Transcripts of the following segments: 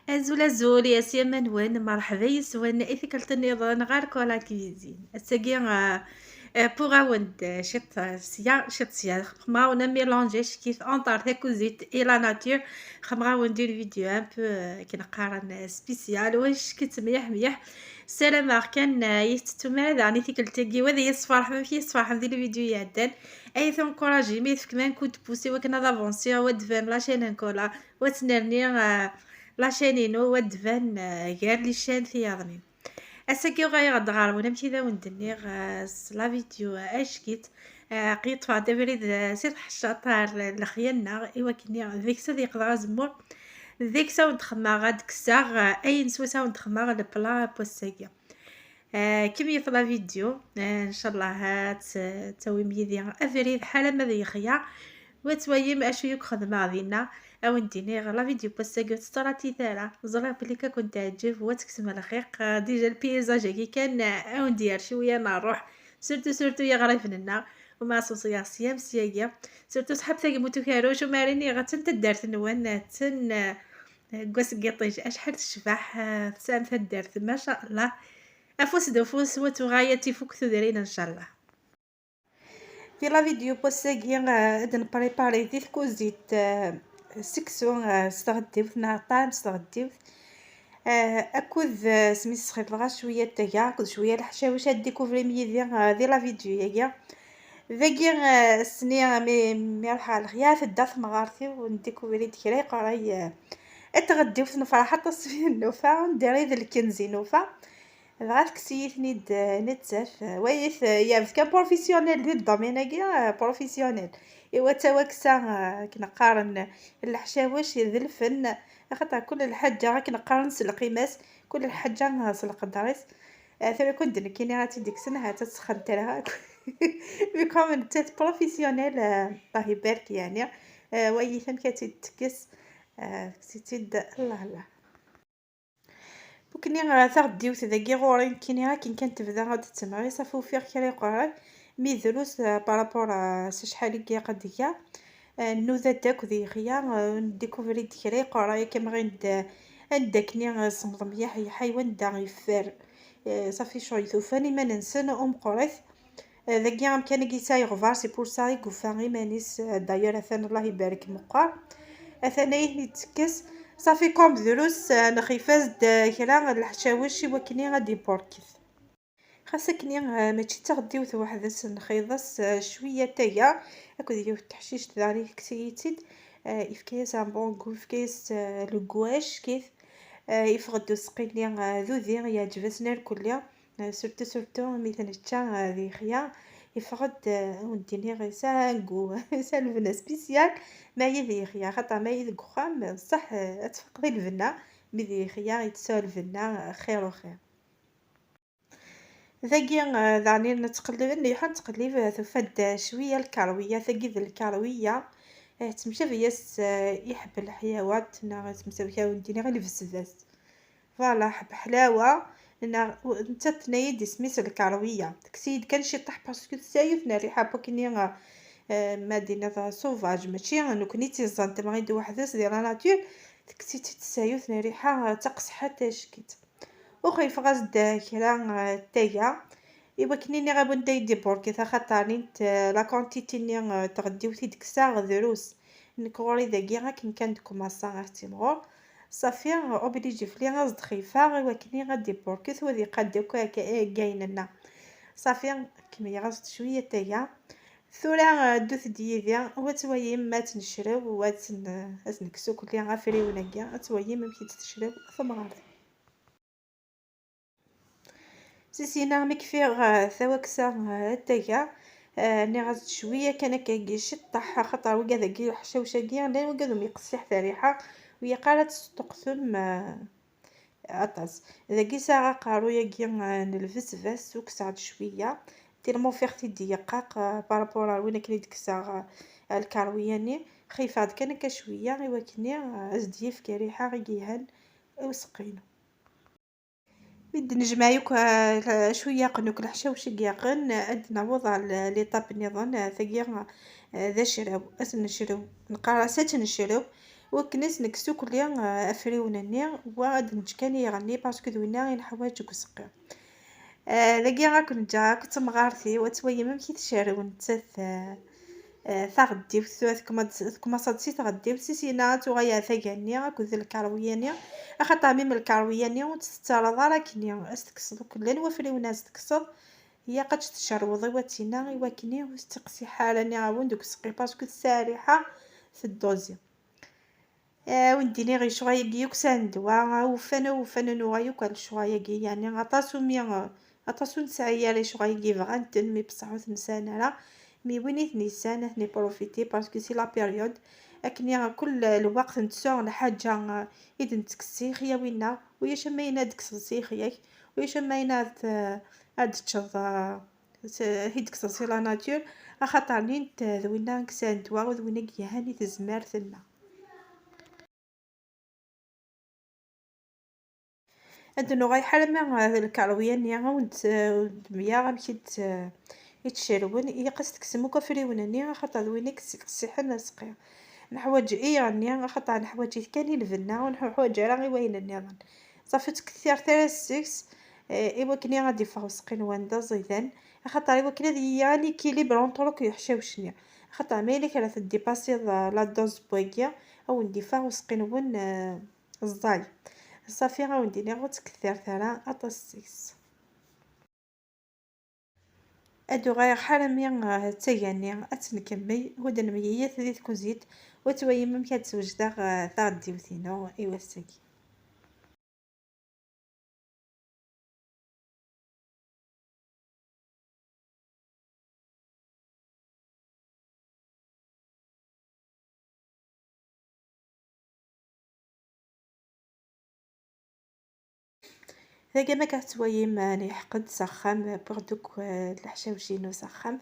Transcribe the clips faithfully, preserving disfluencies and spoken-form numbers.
Azul, azul, yes, yamma-nwen, merḥba yes-wen i tikkelt nniḍen ɣer Kola Cuisine. Ass-agi, euh, euh, pour-awen-d, euh, ciṭ, euh, sya, ciṭ sya. Xemɣ-awen un mélange acek-it entre takuzit et la nature. Xemɣ-awen-d une vidéo un peu, euh, akken qqaren, euh, spécial, wacek-itt mliḥ mliḥ. Ssarameɣ kan, euh, ur tettum ara daɣen i tikkelt-agi, wa ad iyi-sferḥem amek i yi-sferḥem di lvidyu iɛeddan. Ay tencouragem, i tefkem un coup de pouce i wakken ad avancer, wa d-tban la chaîne n Kola, wa ad tennerni, euh, la chaîne-inu, wa ad d-tban, euh, gar les chaînes tiyaḍnin. Ass-agi uɣaleɣ-d ɣer-wen, amek i d awen-d-nniɣ, euh, s la vidéo, euh, acek-it, euh, aql-i ṭṭfeɣ-d abrid, euh, si tḥeccaḍt ar lexya-nneɣ, i wakken deg-s ad yeqḍeɛ azemmur, deg-s ad awen-d-xemmeɣ, ad d-kkseɣ, euh, ayen swayes ad awen-d-xemmeɣ le plat n wass-agi. Euh, kemmlet la vidéo, euh, ncallah ad t-, tawim yid-i abrid ḥala ma ad yexya, wa ad twayim acu i xedmeɣ dinna. Ad awen-d-iniɣ la vidéo n wass-agi ur tettṛatit ara, ẓriɣ belli ad ken-teɛǧeb, wa ad tekksem lxiq. Euh, déjà le paysage-agi kan, euh, ad awen-d-yerr cwiya n ṛṛuḥ, surtout, surtout i yiɣriben-nneɣ, u ma aṣuṣi-yaɣ sya m syagi, surtout ṣṣḥab Tagmut Ukerruc, u ma ara iniɣ attan taddart-nwen, attan, euh, deg wass n yiṭij, acḥal tecbeḥ, euh, tesɛam taddart, ma sha Allah. Afus d ufus, wa tuɣa ad tifuk tudrin, ncallah. Di la vidéo n wass-agi, eh, ad nprépari di tkuzit, eh, seksu, eh, s tɣeddiwt neɣ ṭṭɛam s tɣeddiwt, eh, akked, eh, smi sxelḍeɣ cwiya n taga akked cwiya leḥcawec ad découvrim yid-i, eh, di la vidéo-agi. Dagi, eh, ass-nni, mi, mi ruḥeɣ lexya, tedda temɣart-iw, ndécouvri-d kra yeqray, eh, i tɣeddiwt, nefreḥ aṭas mi nufa, ndiri d lkenz i nufa. Dɣa tekkes-iyi-ten-id, eh, nettat, eh, wayit, eh, yeɛbed kan professionnel di domaine-agi, eh, professionnel. Iwa d tawaksa, eh, akken qqaren, eh, leḥcawec d lfen, axaṭer kul lḥaǧa akken qqaren s lqima-s, kul lḥaǧa, eh, s leqder-is. Eh, tura kun d nekkini ad tt-id-kksen, ha-tt ad tt-sxentereɣ akk. Vu comme nettat professionnel, eh, Allah ibarek, yeɛni, eh, wayit amek ad tt-id-tekkes, eh, tekkes-itt-id, Allah, Allah. Ukni, eh, taɣeddiwt dagi ɣur-i nekkini akken kan tebda ad d-temɣi, safi ufiɣ kra yeqray, mi drus, eh, par rapport, eh, s acḥal i ilaq ad d-geɣ. Eh, nnuda-d akk di yexya, eh, ndécouvri-d kra yeqray akka, mɣin-d, eh, anda akni, eh, semmeḍ mliḥ, yeḥay wanda yeffer. Eh, safi ccɣel tufan iman-nsen umeqqrit. Eh, dagi amkan-agi yesɛa iɣbar, c'est pour ça i yufa iman-is, eh, d'ailleurs atan Allah ibarek meqqar. Atan ay ten-id-tekkes. Safi comme drus, eh, nxif-as-d, eh, kra n leḥcawec i wakken ad d-iburket. Xas akken, eh, mačči d taɣeddiwt weḥd-s, nxiḍ-as, eh, cwiya n taga akked yiwet n teḥcict daɣen i tekkes-iyi-tt-id. Eh, yefka-yas un bon goût, yefka-yas, eh, le goût acek-it. Eh, yeffeɣ-d useqqi-nni, eh, d udi, yeɛǧeb-asen irkelli. Eh, surtout, surtout mi t-nečča, eh, di yexya, yeffeɣ-d, eh, ad wen-d-iniɣ, yesɛa un goût, yesɛa lebna spécial, ma yid di yexya, xaṭer ma yid deg uxxam, eh, ṣṣeḥ, eh, ad tfaqeḍ i lbenna, mi di yexya i tesɛa lbenna, eh, xir u xir. Dagi, eh, daɣen nettqellib, nruḥ nettqellib, eh, tufa-d, eh, cwiya lkarwiya, tagi d lkarwiya, eh, temcabi-yas, eh, iḥeb leḥyawat, neɣ temcabi-, ad wen-d-iniɣ, i lbesbas. Voilà, ḥeb ḥlawa, neɣ, nettat tenna-yi-d isem-is lkarwiya. Tekkes-iyi-d kan ciṭṭaḥ parce que tesɛa yiwet n rriḥa n wakni, eh, ma d-iniḍ sauvage, mačči nekni i tt-iẓẓan, temɣi-d weḥd-s di la nature, tekkes-itt-id tesɛa yiwet n rriḥa, eh, d taqesḥant acek-itt. Uxi yeffeɣ-as-d kra, eh, n taga, i wakken iniɣ abun day d-iburkit, axaṭer nint, eh, la quantité-nni, eh, n tɣeddiwt i d-kkseɣ drus. Nekk ɣur-i dagi akken kan d-kumaṣa ar timɣur. Safi, obligé fell-i ad s-d-xifeɣ i wakken ad d-iburket, u ad iqad akk akka, eh, ayen-nna. Safi, kemmleɣ-as-d cwiya n taga. Tura, eh, ddut-d yid-i, u ad twayim ma ad tt-necrew, u ad tt-n-, ad tt-nekkes akk afriwen-agi, ad twayim amek i tt-tecrew temɣart. Si sina mi kfiɣ, eh, tawaksa, eh, n taga, eh, nniɣ-as-d cwiya kan akkagi ciṭṭaḥ, axaṭer wigad-agi, leḥcawec-agi, llan wigad umi qessiḥet rriḥa, ur ilaq ara ad tesṭuqtem, eh, aṭas. Dagi sɛiɣ aqerruy-agi, eh, n lbesbas, ukkseɣ-d cwiya, tellement ufiɣ-t-id yeqqaq, eh, par rapport ar win akken i d-kkseɣ, eh, lkarwiya-nni. Xifeɣ-d kan akka cwiya, i wakken, eh, ad s-d-yefk rriḥa i yelhan i useqqi-inu. Mi d-nejmeɛ yakk, eh, cwiya aqnuk, leḥcawec i yeqqen, eh, ad naweḍ ɣer l-, l'étape nniḍen, eh, tagi, eh, d acrew, ad t-necrew, neqqar-as ad t-necrew, Wakken ad s-nekkes ukli, eh, afriwen-nni, wa ad neǧǧ kan i iɣenni, parce que d winna i neḥwaǧ deg useqqi. Eh, dagi ad ken-ǧǧeɣ akked temɣart-iw, ad twalim amek i tcerrew nettat, eh, eh, taɣeddiwt, tura tekma-, tekmaṣ-d si tɣeddiwt, si syin ad tuɣal ar taga-nni akked lkarwiya-nni, axaṭer mim lkarwiya-nni ur tt-tettaraḍ ara akkenni, ad s-tekkseḍ akk, llan wafriwen ad s-tekkseḍ, ilaq ad tt-tcerweḍ i wakken, i wakken ur tettiqsiḥ ara niɣawen deg useqqi, parce que tesɛa rriḥa tedduzi. Eh, ur d-iniɣ lecɣal-agi yakk sɛan ddwa, awufan, awufan, ad nuɣal yakk ar lecɣal-agi, yeɛni aṭas umi, aṭas ur nesɛi ara lecɣal-agi bɣan-ten, mi beṣṣeḥ ur ten-sɛan ara, mi win i ten-yesɛan ad ten-iprofiti, parce que c'est la période, akken i kul lweqt nettsuɣ lḥaǧa, eh, i d-nettekkes si yexyawen-nneɣ, ulac am ayen ad d-tekkseḍ si yexyak, ulac am ayen ad, ad teččeḍ, eh, s-, i d-tekkseḍ si la nature, axaṭer nint d winna i yesɛan ddwa, d winna i yelhan i tezmert-nneɣ. Ad nuɣal ḥala ma d lkarwiya-nni, ad wen-d-, wen-d-myaɣ amek i d-, i ttcerwen, ilaq ad s-tekksem akk afriwen-nni, axaṭer d win i yesseqsiḥen aseqqi. Neḥwaǧ iɣenni, axaṭer neḥwaǧ-it kan i lbenna, ur neḥwaǧ ara i wayen nniḍen. Ṣafi ur ttkettret ara seg-s, eh, i wakken ad d-iffeɣ useqqi-nwen d aẓidan, axaṭer i wakken ad yili un équilibre entre akk leḥcawec-nni. Axaṭer ma yella kra teddipasiḍ, eh, la dose n wagi, ad wen-d-iffeɣ useqqi-nwen, eh, ẓẓay. Ṣafi, ad wen-d-iniɣ ur ttkettret ara aṭas seg-s. Ad uɣaleɣ ḥala mi, eh, d taga-nni ad tt-nkemmel, u ad nemyeyyat di tkuzit, u ad twalim amek ad d-swejdeɣ, eh, taɣeddiwt-inu i wass-agi. Dagi ma tettwalim, eh, nniɣ-d s axxam, eh, wwiɣ-d akk, eh, leḥcawec-inu s axxam.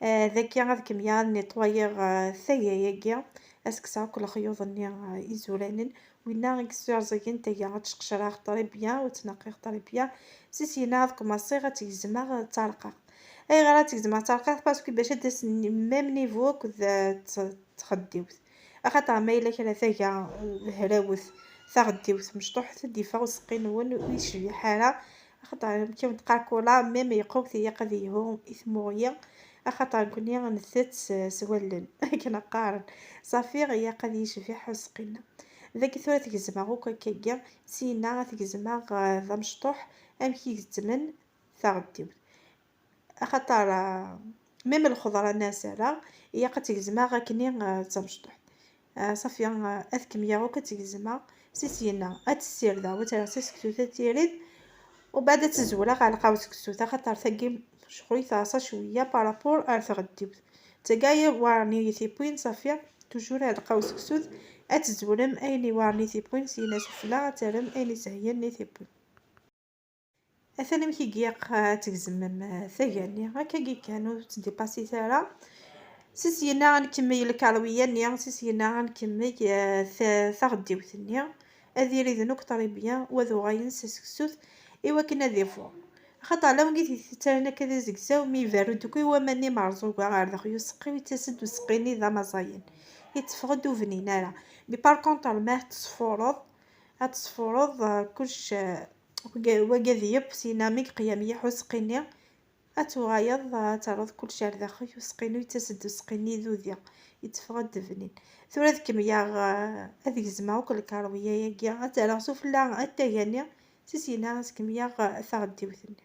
Eh, dagi ad kemmleɣ ad netwayiɣ, eh, taga-agi, ad s-kkseɣ akk lexyuḍ-nni, eh, izuranen. Winna i yesɛuẓẓgen taga ad tt-sqecreɣ très bien, u ttnaqqiɣ très bien. Si syin ad kmaṣiɣ ad tt-gezmeɣ d tarqiqt. Ayɣer ad tt-gezmeɣ d tarqiqt? Parce que bac ad d-tas même niveau akked, eh, t-, txeddiwt. Axaṭer ma yella kra taga, eh, hrawet, taɣeddiwt mecṭuḥet, ad d-iffeɣ useqqi-nwen ur yecbiḥ ara. Axaṭer amek i wen-d-qqar kula, même yeqwet ilaq ad yelhu i tmuɣli. Axaṭer nekkni ntett s, s wallen, akken qqaren. Ṣafi, ilaq ad yecbiḥ useqqi-nneɣ. Dagi tura ad t-gezmeɣ akk akkagi, syenna ad t-gezmeɣ, eh, d amecṭuḥ, amek i gezzmen taɣeddiwt. Axaṭer, eh, même lxeḍra-nni ara s-rreɣ, ilaq ad tt-gezmeɣ akkenni, eh, d tamecṭuḥt. Eh, ṣafi, eh, ad kemmleɣ akk ad tt-gezmeɣ, si syenna ad tt-ssirdeɣ, wa ad tt-rreɣ s seksu ad tirid, u baɛd ad tt-zewreɣ ɣer lqaw seksu, axaṭer tagi ccɣel-is teɛṣa cwiya par rapport ar tɣeddiwt. Tagi i iweɛren i tiwwin, ṣafi, toujours ar lqaw seksu, ad tzewrem ayen iweɛren i tiwwin, syenna sufella ad terrem ayen isehlen i tiwwin. Atan amek i ilaq ad tgezmem, eh, taga-nni. Akkagi kan, ur ttdipasit ara. Si syenna ad nkemmel lkarwiya-nni, si syenna ad nkemmel, eh, ta-, taɣeddiwt-nni. Ad iriden akk très bien, u ad uɣalen s aseksut, i wakken ad ifuṛ. Axaṭer lawan i t-ittarran akka d azegzaw, mi iberru-d akk i waman-nni merẓuga ar daxel useqqi, yettas-d useqqi-nni d amaẓayan. Yetteffeɣ-d ur bnin ara. Mais par contre, ma tesfuṛeḍ, ad tesfuṛeḍ, eh, kullec, eh, wagi, wagi ad yeww, syenna mi yeqya mliḥ useqqi-nni, ad tuɣaleḍ, eh, ad terreḍ kullec ar daxel, useqqi-nni yettas-d useqqi-nni d udi, yetteffeɣ-d bnin. Tura ad kemmleɣ, eh, ad gezmeɣ akk lkarwiya-agi, ad tt-rreɣ sufella n taga-nni, si syenna ad kemmleɣ, eh, taɣeddiwt-nni.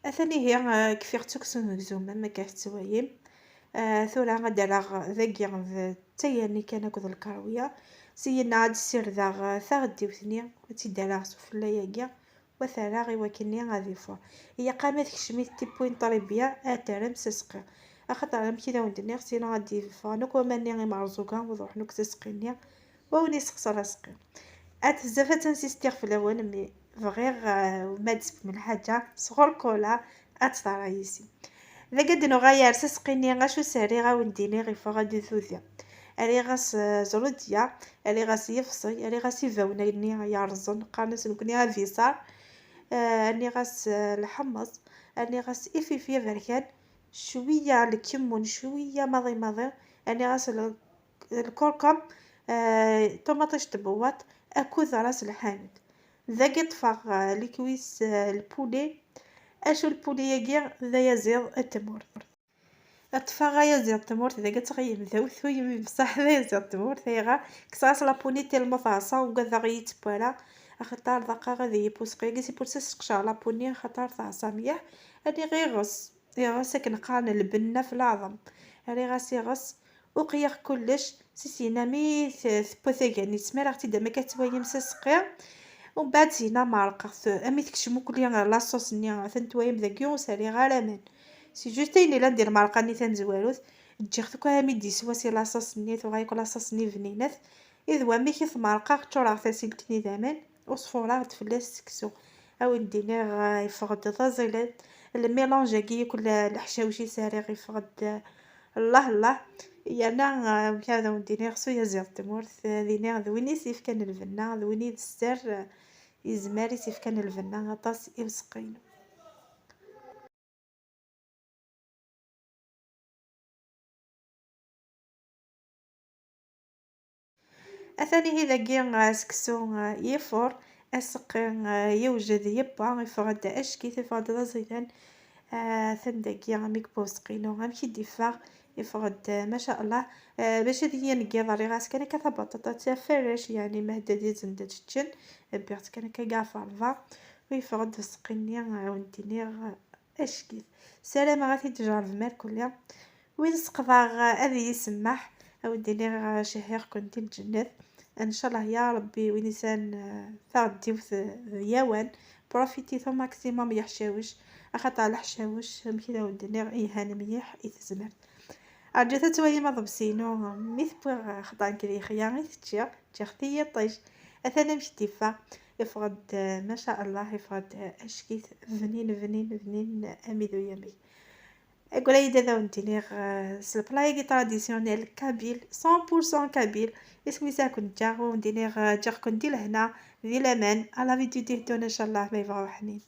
Atan ihi, eh, kfiɣ-tt akk s unegzum, am akka tettwayim. Eh, tura ad d-rreɣ dagi d tayerni kan akked lkarwiya. Syenna ad d-ssirdeɣ, eh, taɣeddiwt-nni, ad tt-id-rreɣ sufella-agi, u ad t-rreɣ i wakken-nni ad ifuṛ. Ilaq ma tekcem-it tiwwin n ṭribya, ad terrem s aseqqi. Axaṭer amek i d awen-d-nniɣ, sinon ad d-ffɣen akk waman-nni imerẓuga, u ad ruḥen akk s aseqqi-nni. Wa win yessexṣer aseqqi. At bezzaf ad tinsistiɣ fell-awen, mi bɣiɣ, eh, ma d-tessefhem lḥaǧa sɣur Kola, ad teḍra yis-i. Dagi ad d-nuɣal ar s aseqqi-nni, acu s-rriɣ, ad wen-d-iniɣ, iffeɣ-d ududi. Rriɣ-as, eh, ẓrudya, rriɣ-as yefṣi, rriɣ-as ibawen-nni yerrẓen, qqaren-as nekkni abiṣar. Eh, rniɣ-as, eh, lḥemmeẓ, rniɣ-as ififi aberkan, cwiya lkemmun, cwiya maḍi maḍi, rniɣ-as l-, lkurkum, eh, ṭumaṭic n tbewwaṭ akked ras lḥanut. Dagi ṭṭfeɣ, eh, les cuisses, eh, lpuli. Acu lpuli-agi? D ayaziḍ n tmurt. Ṭṭfeɣ ayaziḍ n tmurt, dagi ad tɣiyyem d awtul-im, bṣaḥ d ayaziḍ n tmurt, ayɣer? Kkseɣ-as la punit tellement teɛṣa, ugadeɣ ad iyi-tewwi ara, axaṭer ḍaqeɣ ad iyi-ipuṣ qi-, agi si puṣ-, sseqceɣ la punit, axaṭer teɛṣa mliḥ. Rniɣ iɣes, iɣes akken qqaren lbenna f leɛḍem. Rriɣ-as iɣes, uqyeɣ kullec, si syenna mi t-, tewwa taga-nni, ttmaraɣ-tt-id am akka tettwayim s aseqqi. Umbeɛd syenna merqeɣ-t, ami tekcem ukli la sauce-nni, atan twayim dagi ur s-rriɣ ara aman. C'est juste ayen yellan di lmerqa-nni tamezwarut, ǧǧiɣ-t akk armi d-yeswa si la sauce-nni, tuɣal akk la sauce-nni bninet. I d wamek i t-merqeɣ, ččureɣ tasilt-nni d aman, u sfureɣ-d fell-as seksu. Ad wen-d-iniɣ, eh, yeffeɣ-d d aẓilan. Lmilanj-agi akk la-, leḥcawec i s-rriɣ yeffeɣ-d, eh, llah llah. Yerna, eh, amek ara wen-d-iniɣ, s uyaziḍ n tmurt, eh, ad iniɣ d win i s-yefkan lbenna, d win i d sser, eh, yezmer i s-yefkan lbenna aṭas i useqqi-inu. Atan ihi dagi, eh, seksu, eh, yeffuṛ, aseqqi, eh, yewjed, yewwa, yeffeɣ-d acek-it, yeffeɣ-d d aẓidan. Eh, atan dagi, mi yewwa useqqi-inu, amek i d-yeffeɣ? Yeffeɣ-d, eh, maca Allah. Eh, bac ad iyi-ineggez, rriɣ-as kan akka tabaṭaṭa d taferrac, yeɛni ma hadda d izen d čeččen, bbiɣ-tt kan akka ɣef ṛṛba, u yeffeɣ-d useqqi-nni, eh, ad wen-d-iniɣ, eh, acek-it. Ssarameɣ ad t-id-tjerrbem irkelli. Win seqḍeɣ ad iyi-semmeḥ, ad wen-d-iniɣ cehhiɣ-ken di lǧennet. Ncallah ya Rebbi, win yesɛan, eh, taɣeddiwt d yawan, profitit au maximum leḥcawec, axaṭer leḥcawec, amek i d awen-d-nniɣ, ihan mliḥ i tezmert. Rǧut ad twalim aḍebsi-inu, mi t-wwiɣ, axaṭer nekk d yexya i t-ččiɣ, ččiɣ-t i yiṭij. Atan amek d-yeffeɣ, yeffeɣ-d, eh, maca Allah, yeffeɣ-d, eh, acek-it bnin, bnin, bnin, amidu yamek. Aggra-yi-d ad awen-d-iniɣ, eh, s leplat-agi traditionnel kabyle, cent pour cent kabyle, isem-is ad ken-ǧǧeɣ, ad awen-d-iniɣ, eh, ǧǧiɣ-ken di lehna, di laman, à la vidéo d-iteddun, ncallah, ma yebɣa uḥnin.